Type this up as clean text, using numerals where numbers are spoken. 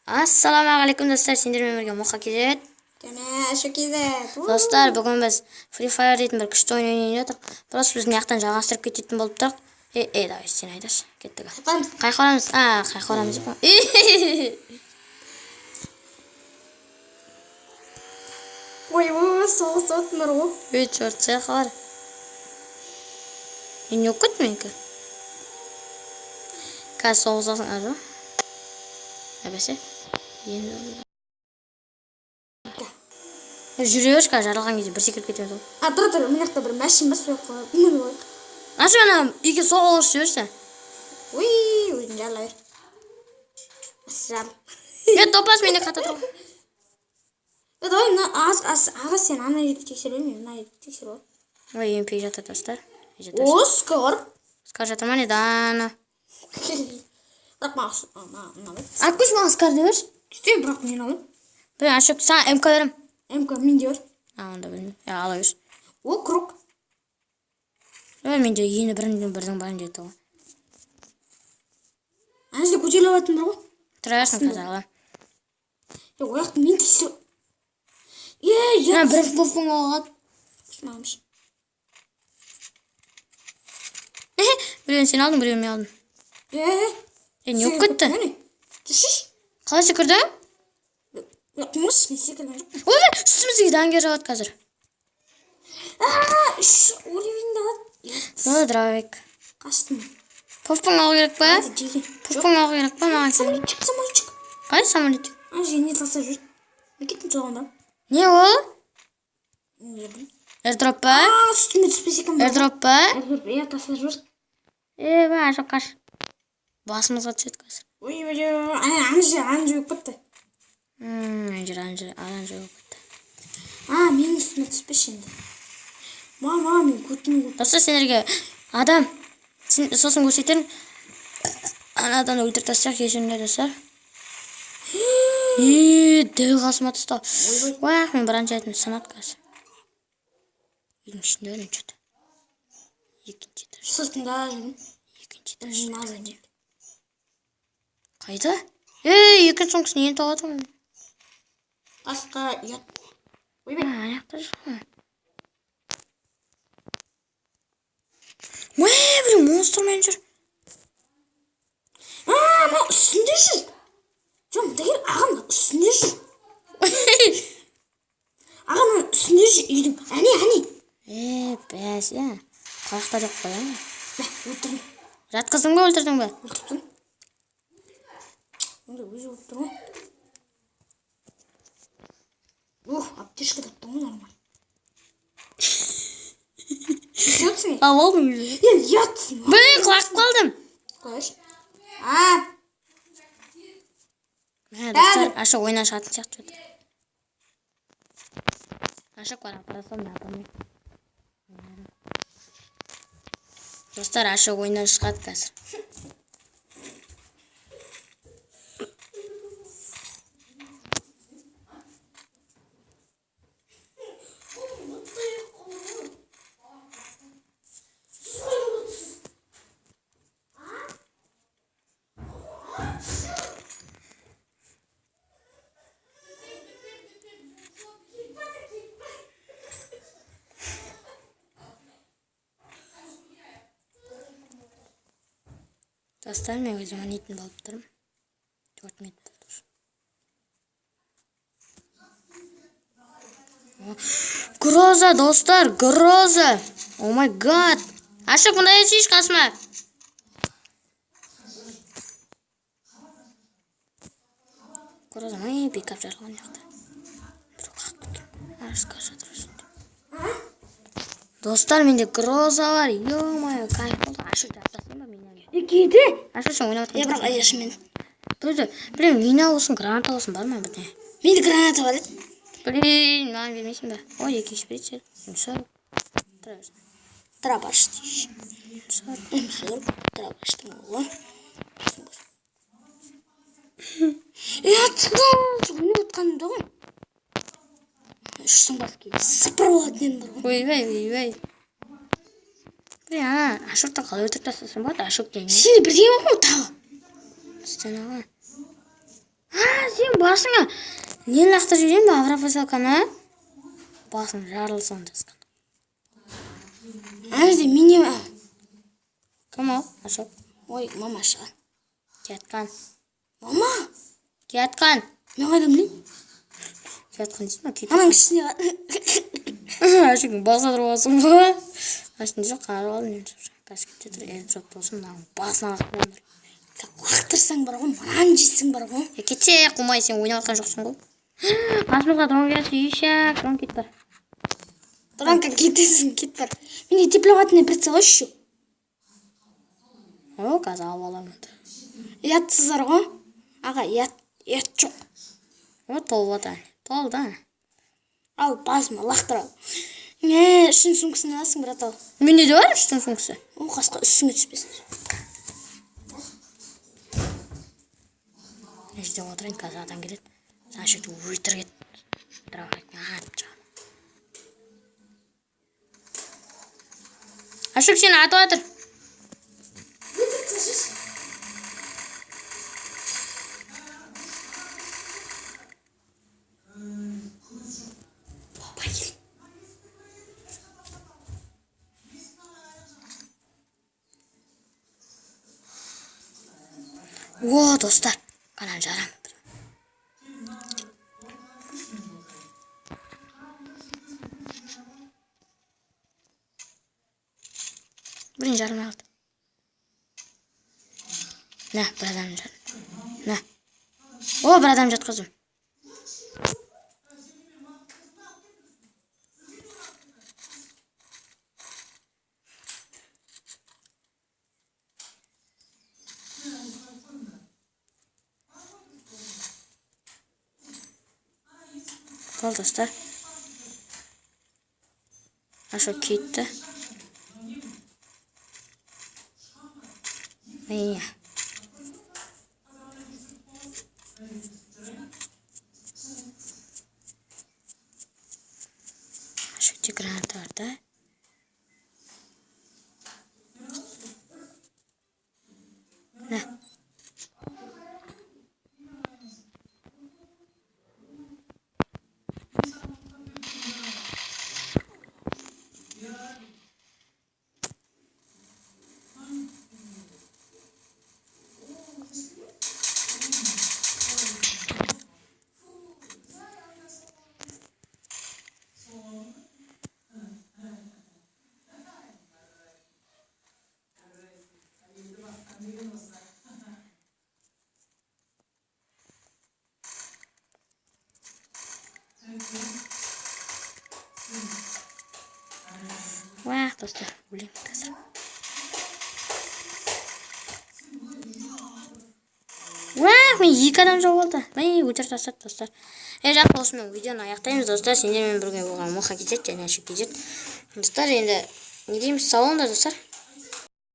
Ассалаумағалейкум, достар! Сендермен бірге Мұқа KZ. Және Ашу KZ. Достар, бүгін біз Free Fire дейтін бір күшті ойын ойнайын жатырмық. Просто біз мына жақтан жалғастырып кететін болып тұрық. Е, е, давай, сен айдашы. Кеттік. Қайтамыз. Қай барамыз? А, қай барамыз деп қой. Ой, ой, соғысып отырмыр ғой. Ей, черт, цех бар. Е, не болып кетті менікі? Қазір соғысасың, а жоқ? Әбәсе. Енді жүре берші, қазір жарылған кезде бір секіріп кетеміз ғой. А, тұра тұр, мына жақта бір машина бар, сол жаққа мініп алайық. Ашы, ана үйге соғып жіберші. Ой, өзің жарыла бер. Жарыл. Е, топас, менде қата тұр. Е, давай мына аз аз аға, сен ана жерді тексеріп ал, мен мына жерді тексеріп ал. Ой, МП жатыр, достар. Жатыр. О, скор. Скар жатыр ма, не дана? Бірақ маған маған ұнамайды. Алып келші, маған скар деп берші. Түсте, бірақ мен аламын. Блин, ашып, саған МК беремін. МК менде бар. А, онда білмеймін. Е, ала берші. О, круг. Ой, менде ені бірдің бірдің барын жетті ғой. Ана жерде көтеріліп алатын бар ғой. Тұра берсін, қазір аламын. Е, ол жақты мен тексеріп. Е, е. Мына бір фуфың алады. Маған Біреуін сен алдың, біреуін мен алдым. Е, Е, не болып кетті? Жүрші. Қалай секірдің? Қумыш, мен секірген жоқпын. Ой, үстімізге дәңгер жауады қазір. А, үш уровень алады. Ну, дробовик. Қаштым. Пофпың алу керек па? Жеген. Пофпың алу керек па маған сен? Самолетчик, самолетчик. Қай самолетик? Ана жерге не тастап жүр? Мен кеттім соған барып. Не ол? Не білейін. Airdrop па? А, үстіме түспесе екен. Airdrop па? Airdrop, иә, тастап жүр. Е, ба, жоқ, қаш. Басымызға түседі қазір. Ой, ой, ой, ана жер, ана жер болып кетті. Ана жер, ана жер, ана жер болып кетті. А, менің үстіме түспеші енді. Мама, мен көтім көп. Достар, сендерге адам сосын көрсетермін. Ана адамды өлтіріп тастайық, кешіріңдер, достар. Е, дәл қасыма түсті. Уах, мен бронежатын санат қазір. Үйдің ішінде бар что-то. Екінші этаж, Сыртында жүрмін. екінші этаж. Маза не. Қайда? Ей, екінші соңғысын енді тауып жатырмын. Қасқа ұят. А, ана жақта жүр ғой. Уә, біреу монстрмен жүр. А, мына үстінде жүр. Жоқ, мында кел, аға, мына үстінде жүр. Аға, мына үстінде жүр үйдің. Әне, әне. Е, бәс, е. Қаяқта жоқ қой, ә? Мә, өлтірдім. Жатқыздың ба, өлтірдің ба? Өлтіріп тұрмын. Онда өзі өліп тұр ғой. Ух, аптечка таптым ғой, нормально. Не отырсың? Ал, алдым уже. Е, ұятсың. Блин, құлап қалдым. Қойшы. А, Мә, достар, аша ойыннан шығатын сияқты что-то. Аша бар, апарасам да апармай. Достар, аша ойыннан шығады қазір. Достар, мен өзім ойнайтын болып тұрмын. 4 минут болды уже. О, гроза, достар, гроза. Oh my God. Ашық, мында келсейші қасыма. Гроза, ой, пикап жарылған жақта. Біреу қағып кеткен. Аш, жатыр үстінде. Достар, менде гроза бар. Ё-моё, кайф болды. Ашық, жаттасың ба менен? Екейді. Ашық, сен ойнап Е, жатқан бірақ аяшы мен. Біреу, біреу мина болсын, граната болсын, бар ма бірдеңе? Менде граната бар еді. Блин, маған бермейсің бе? Ой, екінші береді. М40. Тұра берсін. Дробаш. М40. М40. Дробаштың оғы. Е, атсыз ойнап отқанымда ғой. Үштің бас кейін сыпырып алатын едім бар ғой. Ойбай, ойбай. Блин, ана Ашоктан қалай өлтіріп тастасам болады? Ашок деген не? Сенде бірдеңе бар ғой тағы. Стена ғой. А, Басыңа не лақтырып жіберейін ба, агропоселканы? Басың жарылсын жазған. Ана жерде мини. Кім ол? Ашок. Ой, мама шығар. Кетқан. Мама! Кетқан. Мен қайдан білейін? Кетқан дейсің ба? Кетіп. Ананың ішіне. Ашок, баса тұрып алсың ғой. Ашын жоқ, қарап алдым мен. Қазір кете тұр, airdrop болсын, мынаның басына лақтырамын. Лақтырсаң бар ғой, мынаны жейсің бар ғой. Е, кетсе, қумай, сен ойнап жатқан жоқсың ғой. Қасымызға дрон келсе, ешек, дрон кетіп бар. Дронка кетесің, кет бар. Менде тепловатный прицел еще. О, қазір алып аламын. Ұятсыздар ғой. Аға, ұят, ұят жоқ. О, толып жатыр. Толды. Ал, басыма лақтыр ал. Не, үштің сумкасын аласың, брат, ал. Менде де бар үштің сумкасы. О, қасқа үстіңе түспесін. Мына жерде отырайын, қазір адам келеді. Ана жерде өлтіріп атып шығамын. Ашок, сені атып жатыр. Папа кел. О, достар, ананы жарамын. Блин, жарымай қалды. На, бір адам жар. На. О, бір адам жатқыздым. Болды, достар. Ашу кетті. Міне. Ашу граната бар да. На. Уах, достар, өлемін қазір. Уах, мен екі адам жауып алды. Міне, өлтіріп тастады, достар. Е, жақсы, осымен видеоны аяқтаймыз, достар. Сендермен бірге болған Мұха KZ және Әшік KZ. Достар, енді не дейміз, сау болыңдар, достар.